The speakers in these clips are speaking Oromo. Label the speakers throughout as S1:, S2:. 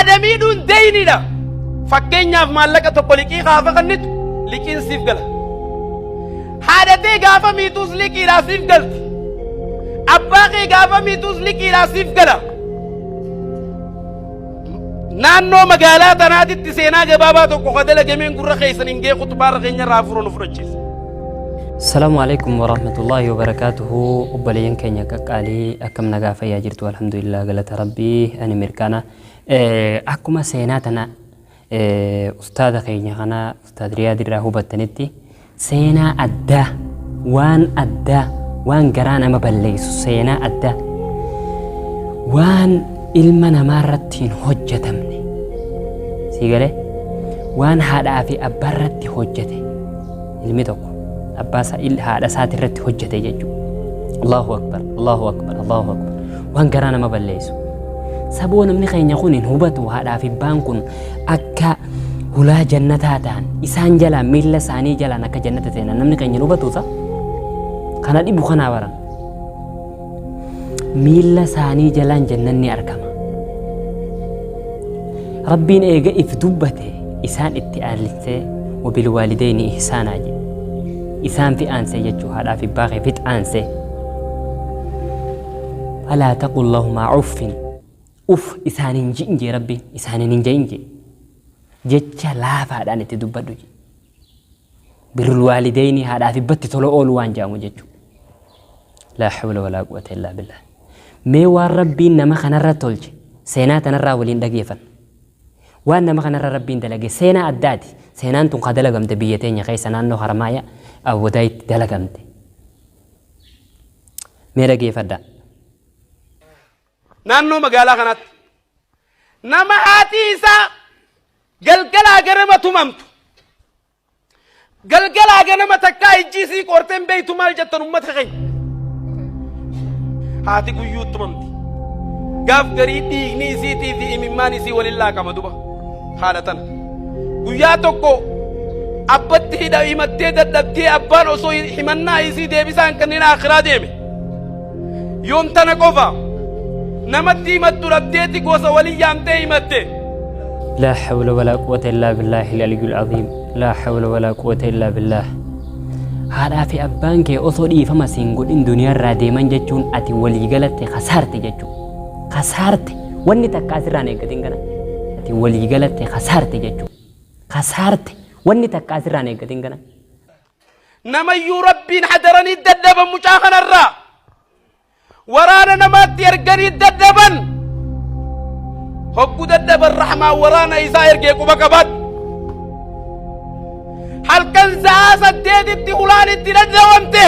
S1: Haadha miidhuun deeyniidha. Fakkeenyaaf maallaqa tokko liqii gaafa kennitu liqiin siif gala. Haadha tee gaafa miituus liqiidhaa siif galti. Abbaa kee gaafa miituus liqiidhaa siif gala. Naannoo magaalaa tanaatitti seenaa gabaabaa tokko ka dalagameen gurra keessan hin gee kutubaarra keenya irraa hafuura nu fudhachiisa.
S2: Salaamu alaikum warahmatullahi wabarakaatuhu. Obboleeyyan keenya qaqqaalii, akkam nagaa fayyaa jirtu? Alhamdulillah, galata Rabbii, ani mirkana. Akkuma seenaa tana ustaada keenya kana, Ustaad Riyaad irraa hubattanitti, seenaa addaa, waan addaa, waan garaa nama balleessu, seenaa addaa, waan ilma namaa irratti hin hojjetamne, sii galee, waan haadhaa fi abbaa irratti hojjete, ilmi tokko abbaa isaa, haadha isaati irratti hojjete jechuudha. Allahu akbar, Allahu akbar, Allahu akbar. Waan garaa nama balleessu. Saboo namni keenya kun hin hubatu. Haadhaa fi abbaan kun akka hulaa jannataa ta'an, isaan jalaan, miilla isaanii jalaan akka jannata seenan namni keenya hin hubatu. Isa kana dhibu kanaa baran miilla isaanii jalaan jannanni argama. Rabbiin eega if dubbate isaan itti aansee wabilwaalideyni ihsaanaa jedhe. Isaan fi aansee jechuu, haadhaa fi abbaa kee fit aansee. Falaa taqul lahumaa uffin, uf isaan hin ji'in jee Rabbiin, isaaniin hin je'in jee, jecha laafaadhaan itti dubbadhu jee. Birrul waalideyni, haadhaa fi abbatti tola oolu waan jedhamu jechuudha. Laa hawla walaa quwwata illaa billah. Mee waan Rabbiin nama kanarra tolche seenaa tanarraa waliin dhageeffanna. Waan nama kanarra Rabbiin dalage seenaa addaati. Seenaan tun ka dalagamte biyya teenya keessa, naannoo Haramaaya Awwadaayitti dalagamte. Mee dhageeffadhaa.
S1: Naannoo magaalaa kanaatti nama haati isaa galgalaa ganama tumamtu, galgalaa ganama takkaa ijji isii qortee hin beektu. Maal jettan, ummata keenya? Haati guyyuu tumamti. Gaaf garii dhiigni isiitii fi imimmaan isii waliin laaqama. Duba haadha tana guyyaa tokko abbatti hidha himattee dadhabdee, abbaan osoo himannaa isii deebisaan kanneen akhiraa deeme. Yoom tana qofa namatti himattu dhabdeeti gosa walii yaamtee himatte.
S2: لا حول ولا قوة إلا بالله العلي العظيم، لا حول ولا قوة إلا بالله. Haadhaa fi abbaan kee osoo dhiifama siin godhin duniyaarraa deeman jechuun ati walii galatte kasaarte jechuudha. Kasaarte, wanni takka asirraan eeggatin kana, ati walii galatte kasaarte jechuudha. Kasaarte, wanni takka asirraan eeggatin kana.
S1: Namayyuu Rabbiin hadaranii dadhaban, mucaa kanarraa waraana namaatti erganii dadhaban. Hoggu dadhaban Rahmaan waraana isaa ergee. Quba qabaadhu, halkan sa'aa 8tti hulaan itti dadhabamte.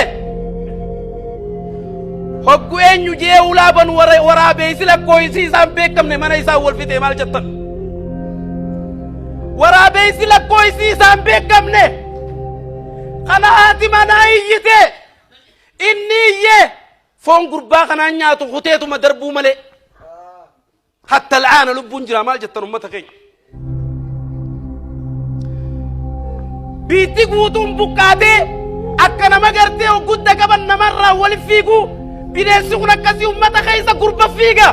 S1: Hoggu eenyu jee hulaa banu, waraabeessi lakkoofsi isaan beekamne mana isaa wal fixee. Maal jettan? Waraabeessi lakkoofsi isaan beekamne kana haati manaa iyyite, inni iyyee foon gurbaa kanaan nyaatu kuteetuma darbuu malee hatta al'aana lubbuun jira. Maal jettan, ummata keenya? Biitti guutuun buqqaatee akka nama gartee gudda qaban namarraa wali fiiguu, bineensi kun akkasii ummata keessa gurba fiiga.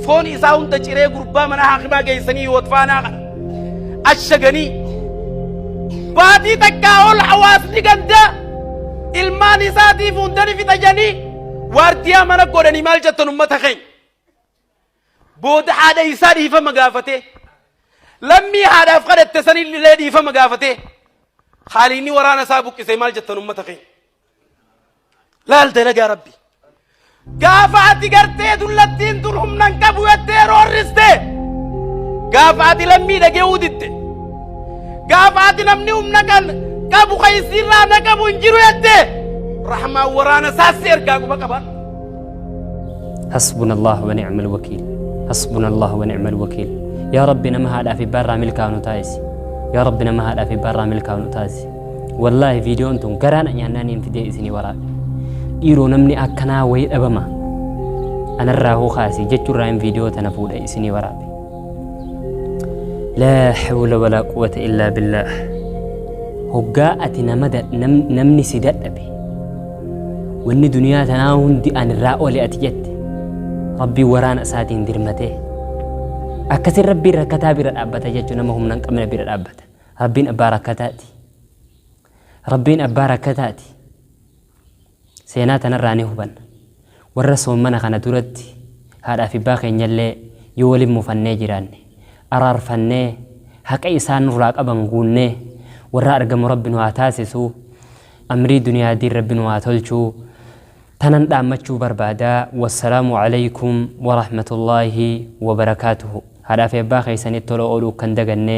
S1: Foon isaa hunda ciree gurbaa mana haakimaa geessanii yoot faanaa kana ashaganii baatii takkaa ol hawaasni gandaa ilmaan isaatiif hundani fixajanii waardiyaa mana godhanii. Maal jettan, ummata keenya? Booda haadha isaa dhiifama gaafatee, lammii haadhaaf kadhatte sanillee dhiifama gaafatee, haaliinni waraana isaa buqqisee. Maal jettan, ummata keenya? Laal dalagaa Rabbi. Gaafa ati gartee dullattiin tun humna hin qabu jettee roorriste, gaafa ati lammii dhaga'uu didde, gaafa ati namni humna kan qabu kan isiirraa na qabu hin jiru jette, Rahmaan waraana isaas ergaa. Quba qaban.
S2: حسبنا الله ونعم الوكيل، حسبنا الله ونعم الوكيل. يا ربي nama haadhaa fi abbaa irraa milkaa'u taasisi. Yaa Rabbi, nama haadhaa fi abbaa irraa milkaa'u taasisi. Wallaahi viidiyoon tun garaan nyaannaan hin fidee isinii waraabe. Dhiiroo, namni akkanaa wayii dhabama anarraa hoo kaasi jechuurraa hin viidiyoo tana fuudhe isinii waraabe. لا حول ولا قوة إلا بالله. Hoggaa ati nama namni si dadhabe, wanni duniyaa tanaa hundi an irraa ole ati jette, Rabbiin waraana isaatiin dirmatee Akkasin Rabbiin rakkataa bira dhaabbata jechuun nama humna hin qabne bira dhaabbata. Rabbiin abbaa rakkataati. Rabbiin abbaa rakkataati. Seenaa tanarraa ni hubanna. Warra soommana kana duratti haadhaa fi abbaa keenyallee yoo waliin mufannee jiraanne, araarfannee, haqa isaan nurraa qaban guunnee warra argamu Rabbi nu haa taasisu. Amrii duniyaa diin Rabbi nu haa tolchu. Tanan dhaammachuu barbaada. Wassalaamu aleykum warahmatullaahi wabarakaatuhu. Haadhaa fi abbaa keessanitti tola ooluu akka hin daganne.